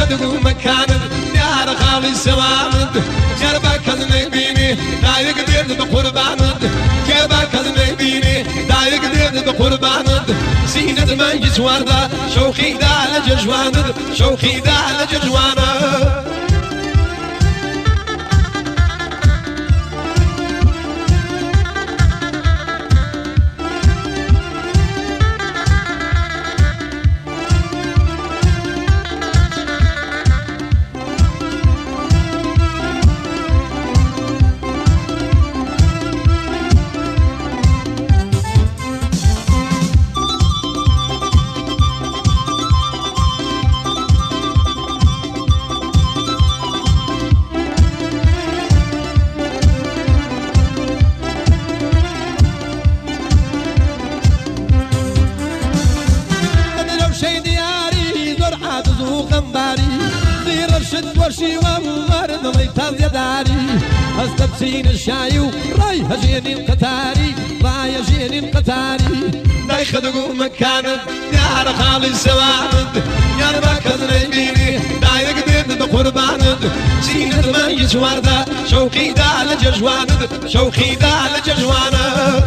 دایخدق مكانت يا خالي سوامد جربا كزني بيني دايق دير بقربانت جربا كزني بيني دايق دير بقربانت زينة ما يسواردا شوخي دا لججوانت شوخي دا لججوانت. هەستەبچینە شای و ڕای هەژێنین قەتاری ڕای هەژێنین قەتاری دایخدق مكانت يا خالي سوامد يا ما كزني بيني دايق دير بقربانت زينة ما يسواردا شوقي دا لججوانت شوقي دا لججوانت.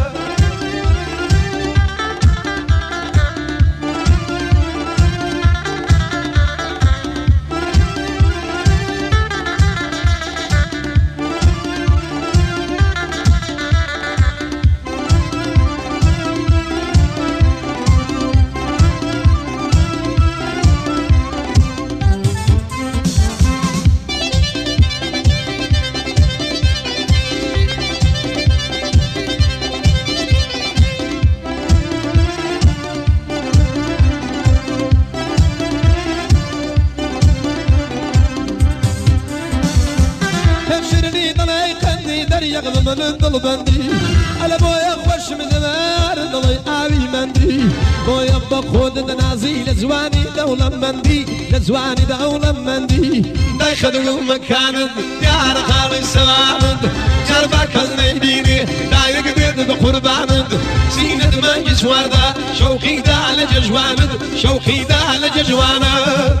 من دڵبەندی ئەلە بۆیە خۆشم دەوار دڵی ئاوی مەندی بۆیە بە خۆت دەنازی لە جوانی دەوڵەمەندی لە جوانی دەوڵەمەندی دایخدق مكانت يا خالي سوامد جربا كزني بيني دايق دير بقربانت زينة ما يسواردا شوقي دا لججوانت شوقي دا لججوانت.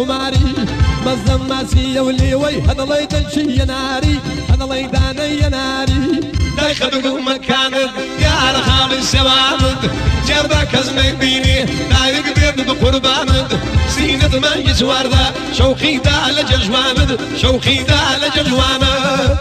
خماري مزم ماسي ولي وي هذا الله يدنشي ناري هذا الله يداني ناري دایخدق مكانت يا خالي سوامد جربا كزني بيني دايق دير بقربانت زينة ما يسواردا شوقي دا لججوانت شوقي دا لججوانت.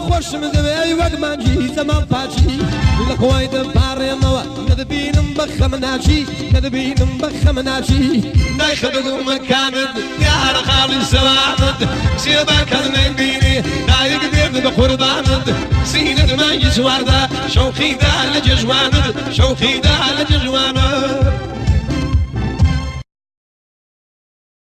خۆشم دەوێ وەک مانگی زەمان پاچی لە خۆی دەپارێمەوە نەدەبینم بە خەم ناچی نەدەبینم بە خەم ناچی دایخدق مكانت يا خالي سوامد سيبا كزني بيني دايق دير بقربانت زينة ما يسواردا شوقي دا لججوانت شوقي دا لججوانت.